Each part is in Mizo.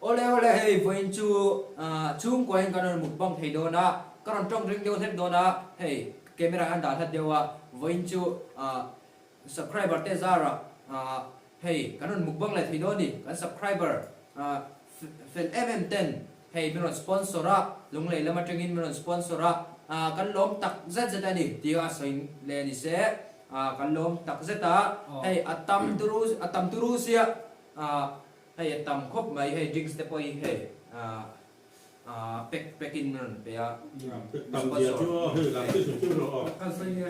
Awle awle hei vawiin chu chhungkua in kan rawn mukbang thei dawn a, ka rawn tawng ring deuh hlek dawn a, hei camera hian dah hlat deuh a, vawiin chu subscriber te zarah hei kan rawn mukbang leh thei dawn a ni, kan subscriber fel em em ten hei min rawn sponsor a, Lunglei lam atangin min rawn sponsor a, kan lawm tak zet zet a ni tih a sawi leh a ni se, kan lawm tak zet a, hei a tam turu a tam turu sia. Hei a tam khawp mai, hei drinks te pawh hi hei aah pack pack in rawn pe a. Tam zia chu aw hei lam chu hrim hrim rawh aw. Kan sawi nge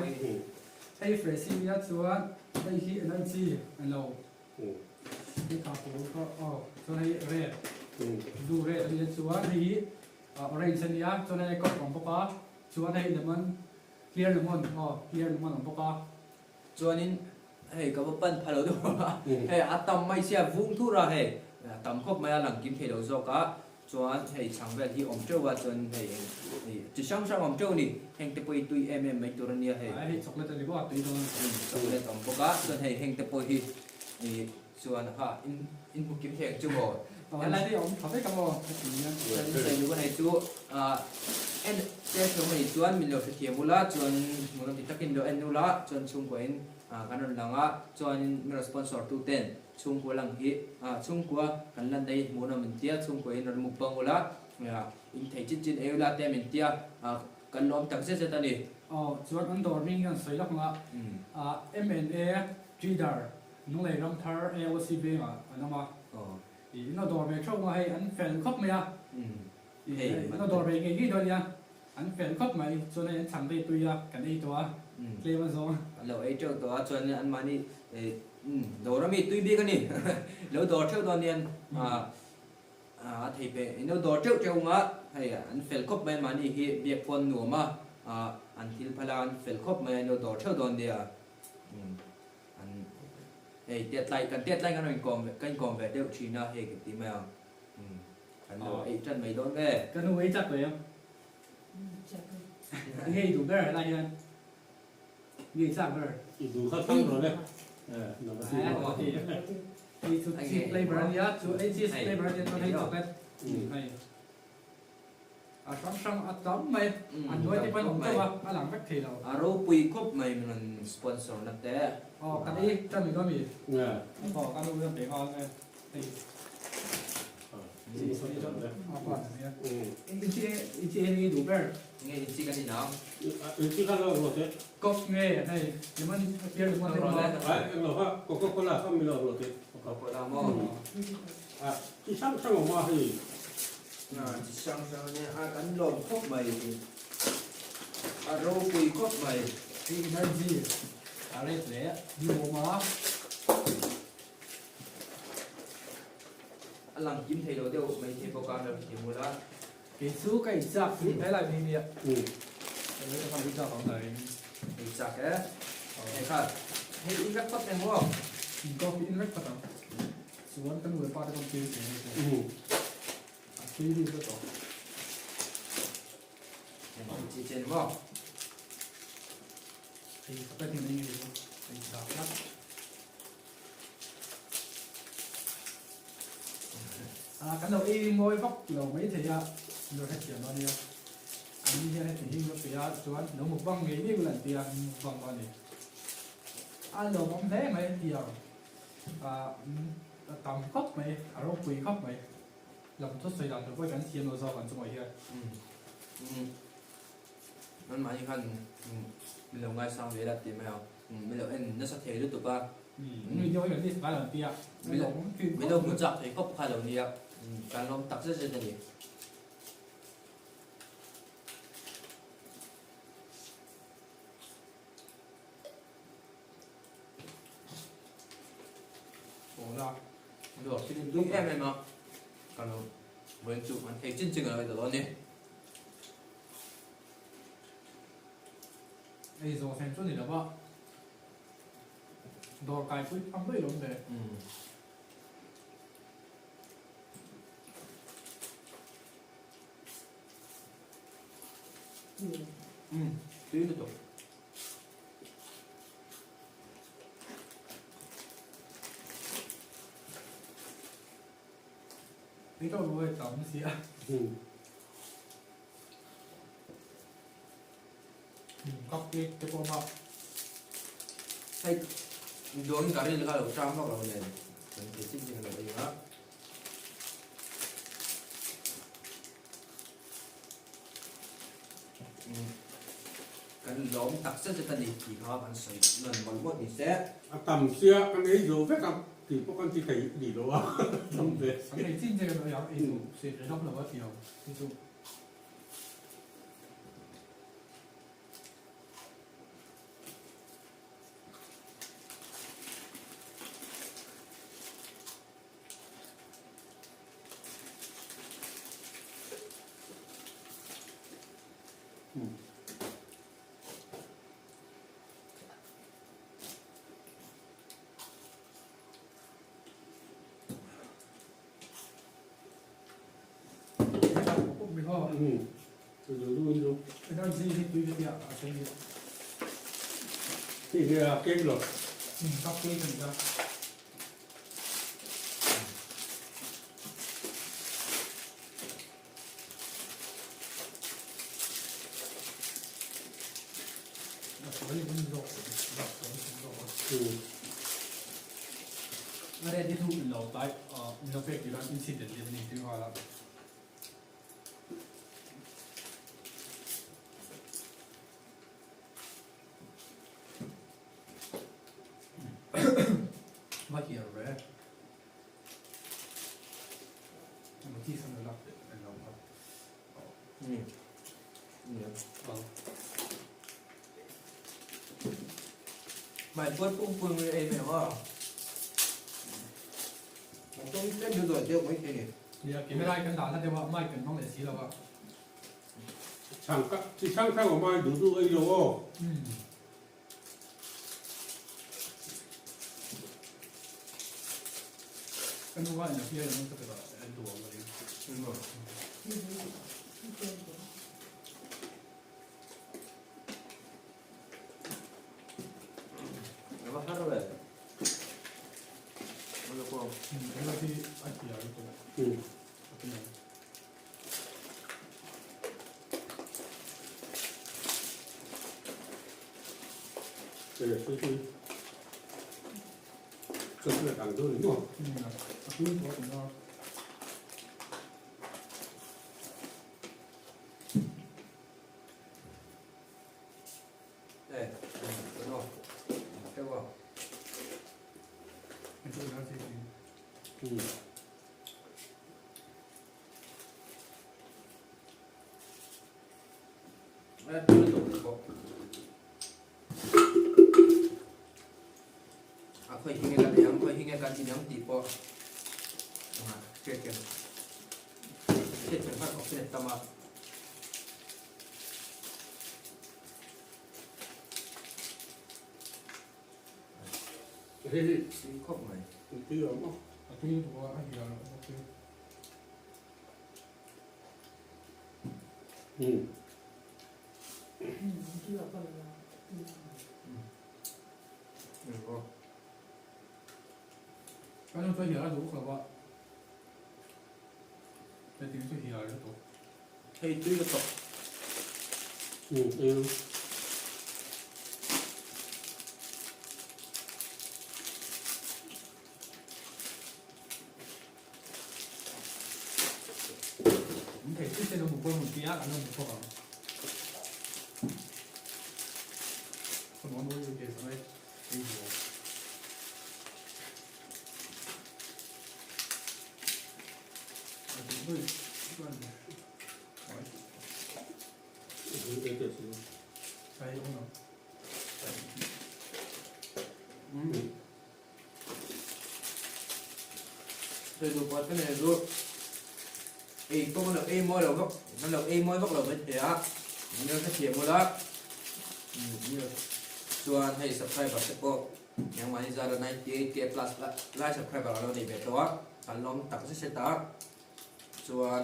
hei fresh hi nia chuan hei hi energy a lo hei kha pawl kha aw chuan hei red blue red a nia chuan hei hi orange a nia chuan hei coke a awm bawk a chuan hei lemon clear lemon aw clear lemon a awm bawk a. Chuanin hei ka va pan pha lo deuh a, hei a tam mai sia vung thur a hei a tam khawp mai a lang kim thei lo zawk a, chuan hei chhang vel hi awm teuh a chuan hei eng chi hrang hrang awm teuh a ni, heng te pawh hi tui em em mai tur a nia hei. Hei chocolate a ni bawk a tui dawn a ni. Chocolate awm bawk a, chuan hei heng te pawh hi ih chuan kha in in hmu kim thei ang chu maw. Helai te hi a awm tha vek a maw heti hian. Chuan in sawi luh a hei chu ah en te hlawm a nih chuan min lo hrethiam ula chuan hmuhnawm ti takin lo en ula chuan chhungkua in ah kan rawn lang a chuanin min rawn sponsor tu ten chhungkua lang hi ah chhungkua kan lan nei hmuhnawm min tia chhungkua in rawn mukbang ula ah in thei chin chin ei ula te min tia ah kan lawm tak zet zet a ni. Aw chuan an dawr hming hian sawi lak ang a ah MNA Trader Lunglei Ramthar AOC vengah an awm a. Ih in lo dawr ve theuh nga hei an fel khawp mai a. Ih in lo dawr ve ngei ngei dawn nia. An fel khawp mai chuan hei an chhang te tui a kan ei tawh a tlem a zawng. An lo ei teuh tawh a chuan an mahni ih dawr ami tui bik a ni. Lo dawr theuh dawn hian a thei peh in lo dawr teuh teuh nga hei an fel khawp mai an mahni hi biak pawn nuam a an thil phal a an fel khawp mai a in lo dawr theuh dawn nia. An hei tet lai kan tet lai kan rawn inkawm ka inkawm ve deuh thin a hei ka ti mai ang umm kan lo ei tan mai dawn ve. Ka nu ei chak ve ang. Nge i duh ber helai hian nge i chak ber. I duh kha thlang rawh le eh Hei chu cheese flavor a nia chu hei cheese flavor a nia chuan hei chocolate hei. A hrang hrang a tam mai, a hnuai te pawhin awm teuh a, a lang vek thei lo. A ropui khawp mai min rawn sponsor na te. Aw kan ei tan mai dawn mi? Aw kan u hian pe nghal nge hei. Inchi inchi hei nge duh ber? Nge inchi kan inang? Inchi kha lo rawh te. Coke nge hei lemon beer lemon te maw? Ai englo kha coca cola kha mi lo rawh te. Coca cola maw? Chi hrang hrang awm a hei. Chi hrang hrang ania a kan lawm khawp mai a ropui khawp mai. Hei energy a rate leh ni awm a. A lang kim thei lo deuh mai thei bawk a lo hrethiam ula. Kei chu ka inchak tih mai lai mai nia. Ka inchak ang lai. Inchak e. Hei kha hei in vek phawt eng maw? In coffee in vek phawt ang. Chuan ka nu leh pa te pawn thil thei nge se. A tui bik vek tawh. Eng chi chen maw? Hei ka pek in eng nge inchak tlat. Ah kan lo ei ngawi vak lo mai thei a, an lo hrethiam dawn nia. An ni hian heti hi lo pe a chuan lo mukbang ngei ngei ula an ti a, mukbang pawh a ni. A lawmawm hle mai hetiang ah a tam khawp mai, a ropui khawp mai. Lam chu sawi dan tur pawh hi kan thiam lo zawk ang chungah hian. Umm anmahni khan min lo ngaisang ve la ti mai ang. Min lo en nasa thei lutuk a. Mi deuh hi kan list ngai lo an ti a. Min lo hmu chak thei khawp kha lo nia. Kan lawm tak zet zet a ni. Aw la. Luak hi tui em em a. Kan lo vawiin chu an thei chin chin a lo ei ta dawn a ni. Ei zawh thleng chu ni lo va, dawr kai pui phang daih lo ve. Umm tui lutuk. Ei tawh lo e tam si a. Cup cake te pawh mah. Hei dawng ka ril kha lo ṭang vak lo nen kan ti chin chin lo ei a. Kan lawm tak zet zet a ni tih kha kan sawi nawn mawlh mawlh ni se. A tam sia kan ei zo vek a tih pawh kan ti thei ni lo a tam ve si. Kan ei chin che kan ei ang ei zo se rei lawk lo a ti ang hi chu. Mày bớt cũng phương em mày không? Tôi biết được rồi, chưa mấy cái này. Chhang ka chi hrang hrang awm a, duh duh ei lo aw. A khawi hi nge kan ei ang, khawi hi nge kan in ang tih pawh hriatthiam hriatthiam har khawp hian a tam a. Tui khawp mai. Hei tui ka tawp. Hei duh pawh ka nei chu ei pawh kan lo ei mawi lo vak kan lo ei mawi vak lo mai thei a min lo hrethiam ula chuan hei subscriber te pawh engmahni zara 98 k plus lai subscriber a lo nei ve tawh a kan lawm tak zet zet a chuan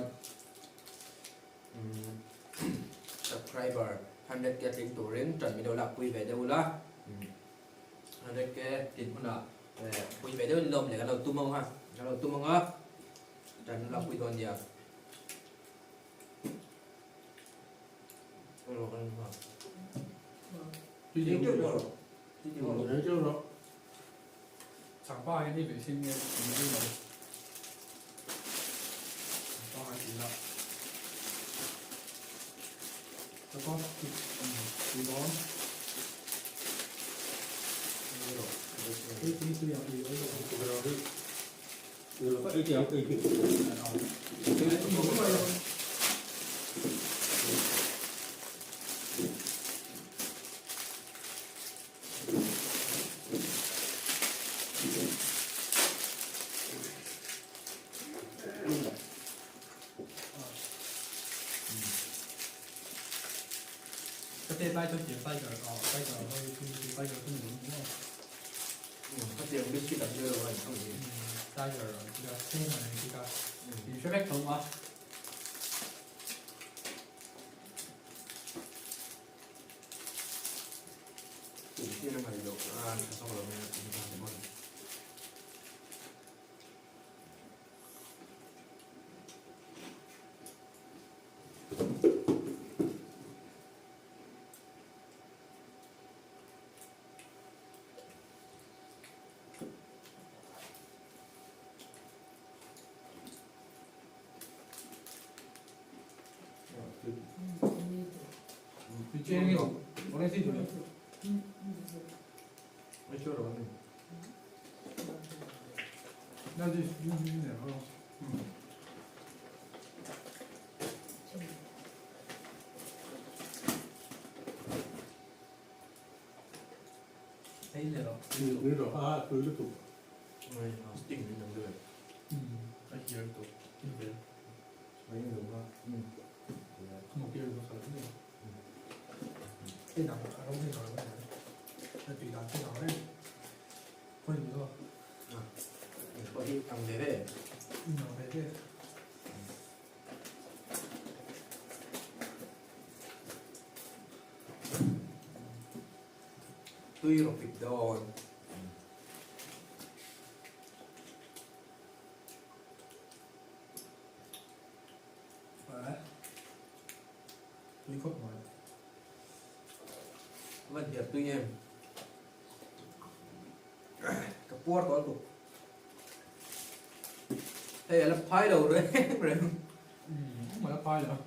subscriber 100 k tling turin tan min lo lakpui ve deuh ula. Reke tin hunah pui ve deuhin lawm leh kan lo tum ang a, kan lo tum ang a. Tan lakpui dawn nia. Changpa hian ei ve sin nge in ei lo. Changpa a ti la. Changpa ti dawn. Ei tui tui ang ei ei. Khatiang biscuit ang deuh a inkhawm hi. Tiger ang chi kha, Cinnamon ang chi kha in hre vek tho a. Thil a ngaih loh a tha zawk lo mai a tih hi ka hmu. Tui rawh pik dawn. Tui khawp mai. Van hiar tui em. Ka puar tawh lutuk. Hei a la phai lo reng reng. Umm a la phai lo.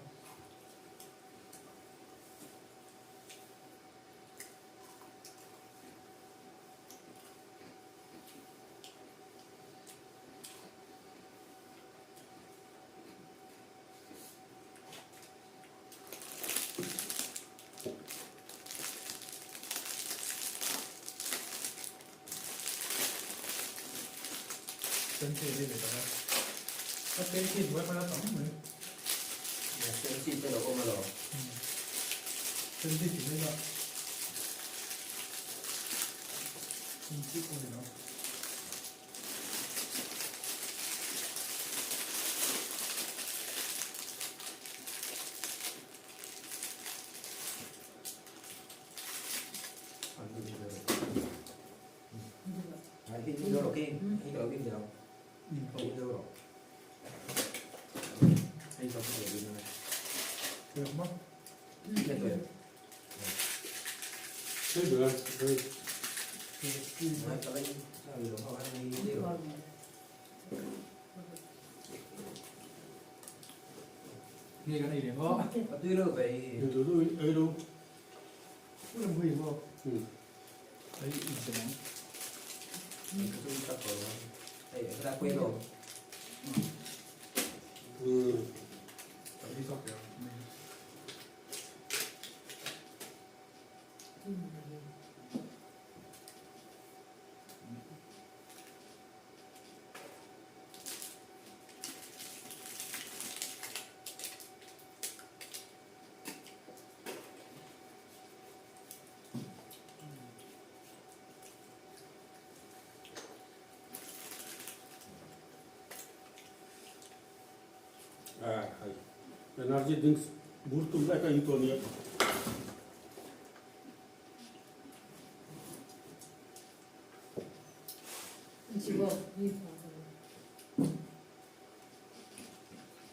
Energy drinks bur tum lai ka in tawh nia.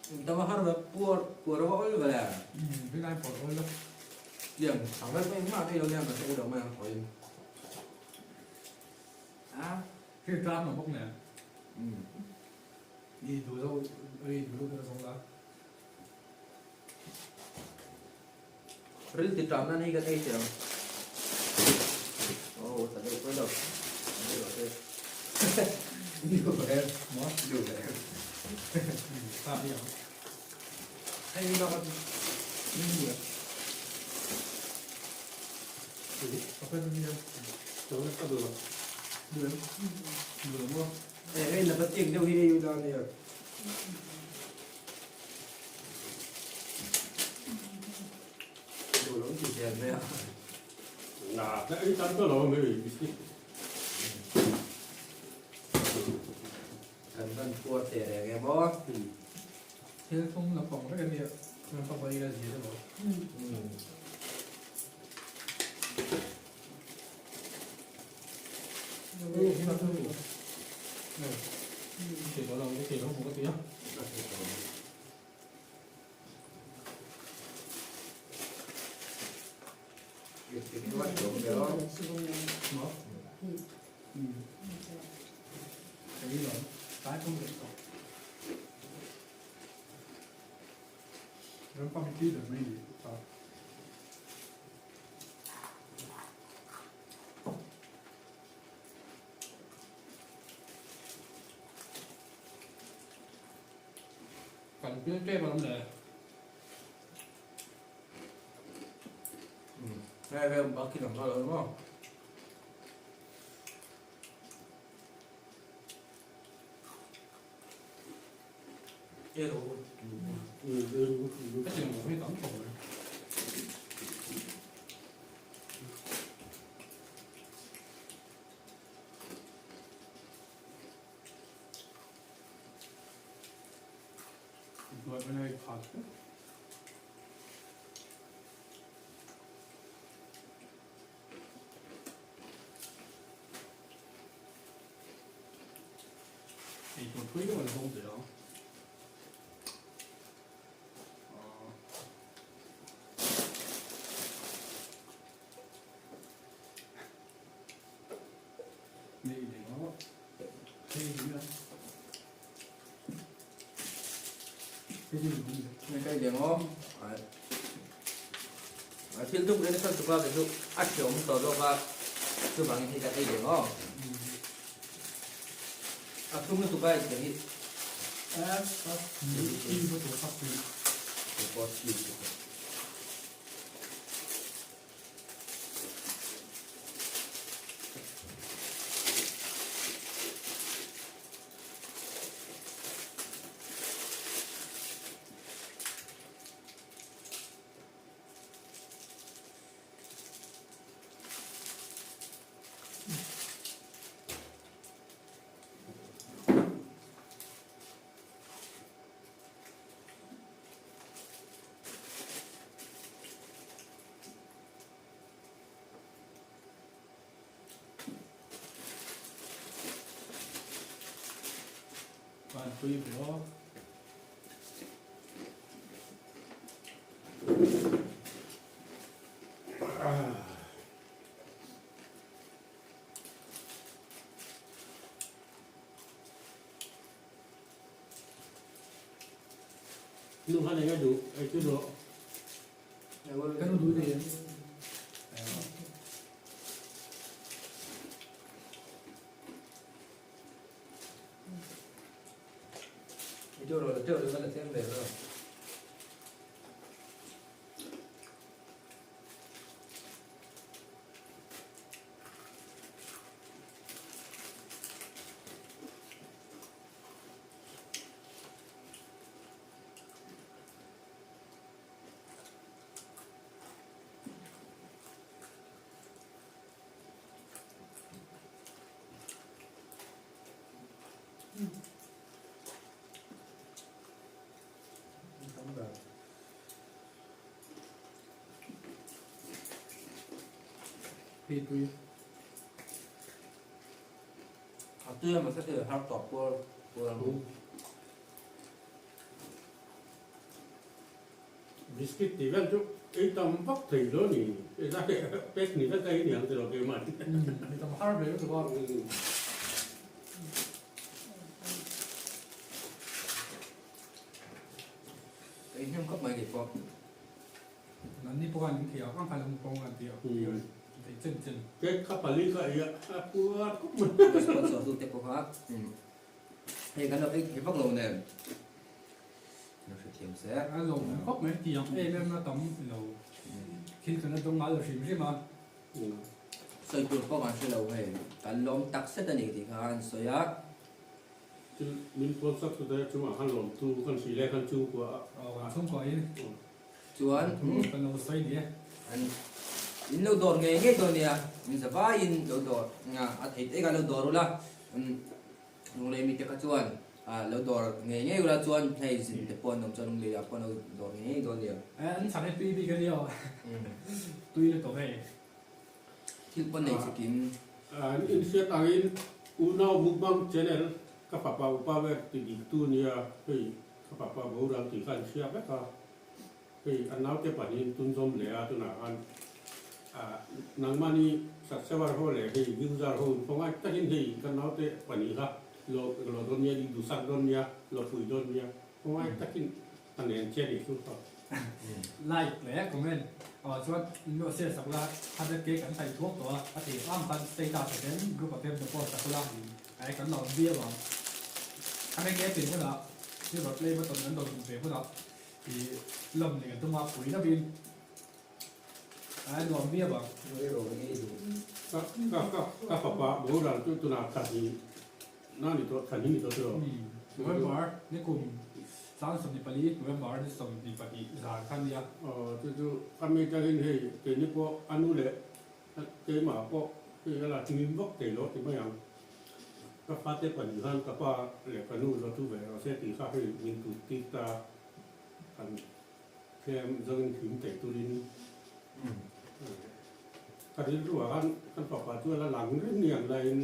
Tama har ve puar puar va ol ve le. Vinai puar ol lo. Tiang thang vel mai engmah ei lo nia ka ei lo mai ang thaw in. A. Hei tlang lo bawk nen. I duh zo i duh zo zawng la. Ril ti ṭam nan hi kan ei thei ang. Oh, ta deuh pawi lo. Ni lo te. Ni lo ve. Mo? Ni lo ve. Ta hi ang. Hei ni lo ka ni ni. Ka ni ni. Cho ka du lo. Du du lo mo. Eh, hei la pat tiang deuh hi ei ula nia. Duh lo ti zel mai a. Na, ka ei tam ta lo mai biscuit. Kan van puar teh reng em aw. Thil thum la pawng vek a nia, chuan ka vawi la zir emaw. Kan pil tep alawm le. Hei hei bak khi lang lo maw. Cái tiền của mấy tấm rồi. Rồi bên đây thật. Ei tur thui deuh an hawng ve a. Nei nei ngawt hei hi a. Hei hi lung Nei kai liang aw. A thil tum reng chuan tukla te chu a hreawm tawh zawk a, chuvangin hei kan ei liang aw. A thlum lutuk a insiam hi. Van tui ve aw. Nu khan eng a duh, ei chu duh. Ka nu duh nei em? Hei tui. A tui a mahse thil har tawp kual kual ang. Biscuit tih vel chu ei tam vak thei lo ni. Pack ni vek a ei niang tilo keimah hi. Ei tam har ve lutuk a. Ka inhnem khawp mai kei pawh. Nanni pawh khan in thei ang ang khan an pawng an ti a, thei chen chen. Cake kha pali ka ei a, a puar khawp mai. Ka sponsor tu te pawh kha hei kan lo ei thei vak lo nen lo hrethiam se. A lawm awm khawp mai ti ang em em a tam lo thil kan la dawng ngai lo hrim hrim a. Sawi tur pawh kan hre lo hei, kan lawm tak set a ni tih kha an sawi a. Thil min sponsor tu te chungah khan lawmtu kan hrilh e kan chhungkua a. Aw kan chhungkua in. Chuan kan lo sawi ni e. An in lo dawr ngei ngei dawn nia, min za vaiin lo dawr a thei te kha lo dawr ula, Lunglei mite kha chuan lo dawr ngei ngei ula chuan hei zin te pawh an awm chuan Lunglei ah pawh an lo dawr ngei ngei dawn nia. An chhan hi tui bik a nia aw, tui lutuk hei. Thil pawn nei chikim. An inhriat angin Unau Mukbang Channel ka fapa upa ber ti diktu nia hei ka fapa boral tih kha an hria vek a. Hei a naute pahnihin tun zawm leh a tunah khan nangmahni subscriber ho leh hei user ho khawngaih takin hei ka naute pahnih kha lo lo dawn nia i duhsak dawn nia lo pui dawn nia khawngaih takin ka nen che ni chu kha. Like leh comment ah chuan in lo share sak ula hundred k kan saih thuak tawh a a thei ang khan status ah ten group ah ten lo post sak ula ai kan lo awm viau ang hundred k pin hunah silver play button kan rawn hmu ve hunah I lawm nih kan tum a, pui lovin a nuam viau ang. Ka ka ka ka fapa boral chu tunah thla hnih na ni tawh thla hnih ni tawh chu. November ni kum 24 November ni 22 zan kha nia. Aw chu chu ka mi takin hei keini pawh a nu leh keimah pawh hei a la hlim vak thei lo ti mai ang. Ka fate pahnih khan ka pa leh ka nu lo thu ve rawh se tih kha hei min tut tir ta kan tlem zawngin hlim thei turin ka rilru ah khan kan fapa chu a la lang reng ni ang laiin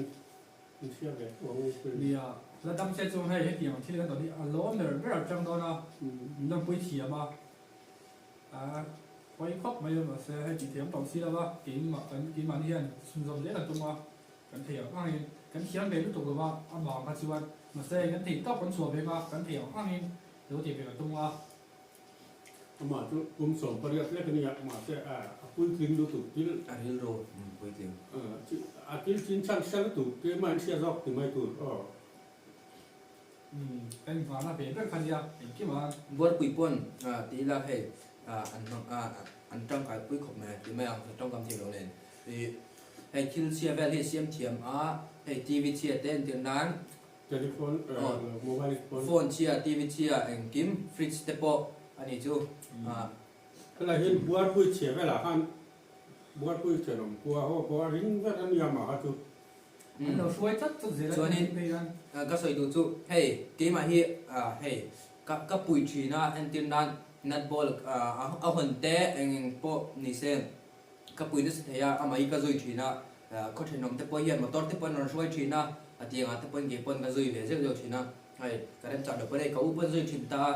min hria ve tho ang. Nia, la dam che chuan hei hetiang thil kan tawn hi a lawm ber ber a tang dawn a, min lawmpui thiam a, a pawi khawp mai a mahse hei tih thiam tawh si lo va, keimah kan keimahni hian chhunzawm zel kan tum a. Kan thei ang angin kan thiam ve lutuk lova, amah ang kha chuan mahse kan thei tawp kan chhuah ve nga, kan thei ang angin lo ti ve ka tum a. Amah chu kum 18 lek a nia, mahse a puitling lutuk thil. A rilru puitling. A thil chin chhan hre lutuk, keimah in hria zawk ti mai tur aw. Umm, kan inhmahna ve ber kha nia, engkim a. Buarpui pawn ti ila hei an hmang an tangkai pui khawp mai ti mai ang, tawngkam thei lo nen. Ih hei thil chhia vel hi siam thiam a, hei TV chhia te entir nan Telephone mobile phone. Phone chhia, TV chhia engkim fridge te pawh a ni chu ah. Helai hian buarpui chhia velah khan buarpui thenawm khua ho pawh a ring vek a nia mah kha chu. An lo hruai chat chat zel a Chuanin ni phei hian. Ka sawi duh chu hei keimah hi hei ka ka pui thin a entir nan nut ball a hawn te eng eng pawh ni se. Ka pui nasa thei a, amah hi ka zui thin a, khaw thenawm te pawh hian motor te pawh an rawn hruai thin a, a tiangah te pawhin kei pawn ka zui ve zeuh zeuh thin a, hei ka remchah loh pawn hei ka u pawn zui thin ta a,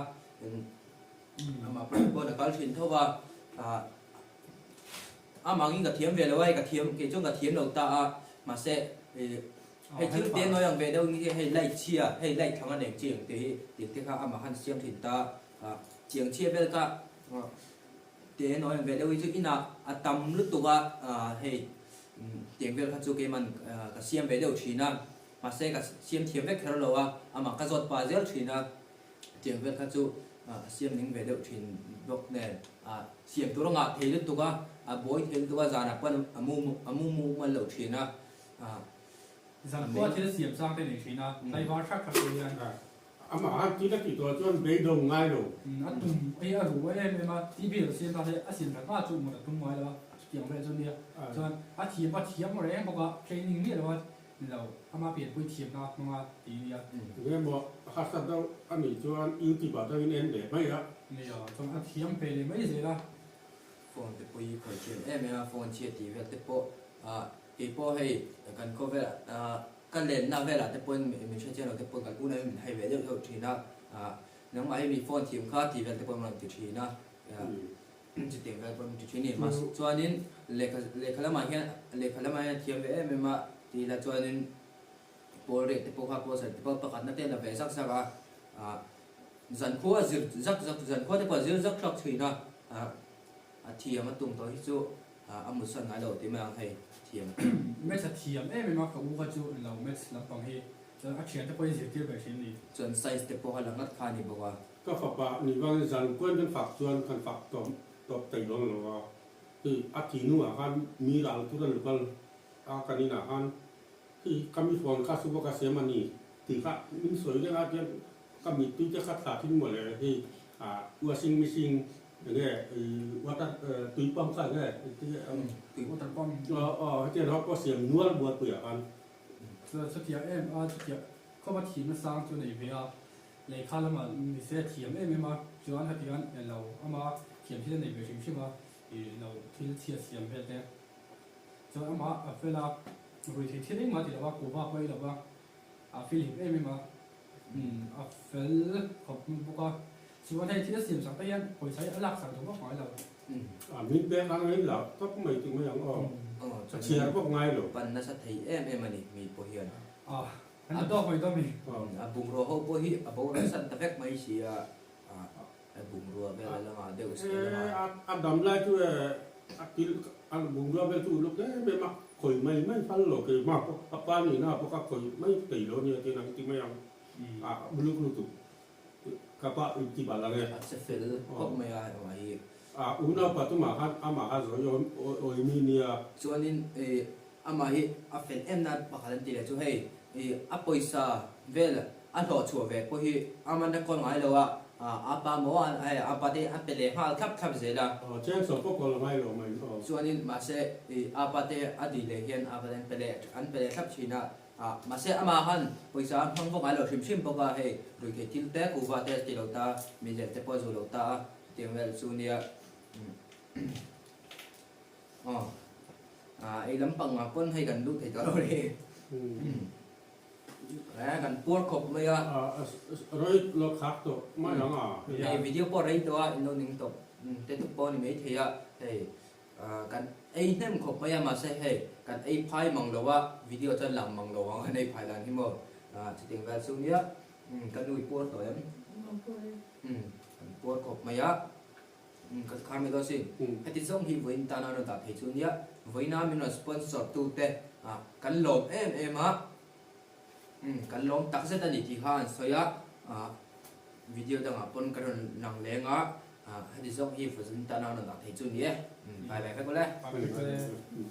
amah pawn a kal thin tho va, amah angin ka thiam ve lo a, hei ka thiam kei chuan ka thiam lo ta a, mahse hei thil te nawi ang ve deuh hi hei light chhia hei light thlang a nei chi ang te hi tih te kha amah khan siam thin ta a, chiang chhia vel kha. Te nawi ang ve deuh hi chu inah a tam lutuk a, hei tiang vel kha chu keiman ka siam ve deuh thin a, mahse ka siam thiam vek kher lo a, amah ka zawt pah zel thin a, tiang vel kha chu a siam ning ve deuh thin bawk nen, siam tur a ngah thei lutuk a, a buai thei lutuk a, zanah pawn a mu a mu mumal lo thin a. Zan khua thil siam chang te nei thin a, tlaivar thak thak te hian. Amah han ti ka tih tawh chuan beidawng ngai lo. A tum ei a ru em em a, TV lo siam ta se a siam that hma chu mut a tum ngai lo a, chutiang vel chu nia. Chuan a thiam a thiam reng bawk a, training miah lo a ni lo, ama pianpui thiamna hmang a ti nia. Enge maw harsat deuh a nih chuan YouTube ah chuan in en leh mai a. Nia, chuan a thiam ve leh mai zel a. Phone te pawh hi khawi thiam em em a, phone chhia tih vel te pawh kei pawh hei kan khawvel ah Ka lenna velah te pawhin min hre chiang lo te pawhin kan unau in min hai ve deuh deuh thin a, nangmah hi mi phone thiam kha tih vel te pawhin min rawn ti thin a. Chutiang vel pawh min ti thin a ni. Mahse chuanin lehkha lehkha lamah hian lehkha lamah hian a thiam ve em em a tih ila chuanin pawl reh te pawh kha pawl sarih te pawh pakhatna te a la ve zak zak a, ah zankhua zir zak zak zankhua te pawh a zir zak zak thin a, ah a thiam a tum tawh hi chu ah a mutsan ngai lo tih mai ang hei thiam. Maths a thiam em em a ka u kha chu lo maths lampang hi chuan a thiante pawhin zirtir ve thin a ni. Chuan science te pawh kha la ngat kha a ni bawk a. Ka fapa nih vangin zan kuan kan fak chuan kan fak tawp tawp thei dawn lo a, hei a thi hnuah khan mi ral tur an kal a kan inah khan hei ka mi phone kha supa ka siam a ni tih kha min sawi reng a tiang ka mittui te kha thla thin mawle hei ah washing machine enge water tui pump kha enge Tui water pump aw aw hetiang ho pawh siam nual bualpuiah khan. Chuan chutiang em a chutiang khawpa thihna sang chu nei ve a. Lehkha lamah ni se a thiam em em a, chuan hetiang lo ama thiam thil a nei ve hrim hrim a, ih lo thil chhiat siam vel te. Chuan amah a fel a, rui thei thil engmah ti lo a, kuhva pawh ei lo va, a feel hlim em em a, umm a fel khawp bawk a. Chuan hei thil a siam sak te hian pawisa hi a lak sak duh vak ngai lo. A min pek ang in la tawp mai ti mai ang aw, a chhiar vak ngai lo. Pan nasa thei em em a ni mi pawh hian. An tawk mai dawn mi. A bungrua ho pawh hi a boral san ta vek mai si a, a bungrua vel a la ngah deuh si a la ngah. A dam lai chu e a kil a bungrua vel chu uluk em em a, khawi mai mai phal lo keimah pawh a pa nihna pawh ka khawi mai thei lo nia tiin an ti mai ang, a uluk lutuk ka pa in ti bal ang e. A che fel khawp mai a hei hi. A unaupa tumah khan amah kha zawi awi mi nia. Chuanin Amah hi a fel em nan pakhat an ti leh chu hei i a pawisa vel a hlawh chhuah ve pawh hi a man a kawl ngai lo a, a pa maw hei a pa te an pe leh nghal thlap thlap zel a. Aw cheng sawm pawh kawl ngai lo mai aw. Chuanin mahse i a pa te a dih leh hian a pa te an pe leh an pe leh thlap thin a, mahse amah han pawisa a hmang vawk ngai lo hrim hrim bawk a, hei ruihtheih thil te kuhva te a ti lo ta, milem te pawh a zu lo ta a, chutiang vel chu nia. Aw ah ei lampang ah pawn hei kan lut thei tawh lo ri eh kan puar khawp mai a. Rei lo khak tawh mai ang a. Hei video pawh rei tawh a in lo ning tawp te tuk pawh a ni mai thei a hei kan ei hnem khawp mai a mahse hei kan ei phai mang lo a video chuan lang mang lo ang kan ei phai dan hi maw chutiang vel chu nia ka nu i puar tawh em kan puar khawp mai a. Ka khar mai dawn sin. Heti zawng hi vawiin tana rawn dah thei chu nia, vawiina min rawn sponsor tu te kan lawm em em a, kan lawm tak zet a ni tih kha an sawi a, video dangah pawn ka rawn lang leng a, heti zawng hi vawiin tana rawn dah thei chu ni e. Bye bye vek ule. Bye bye.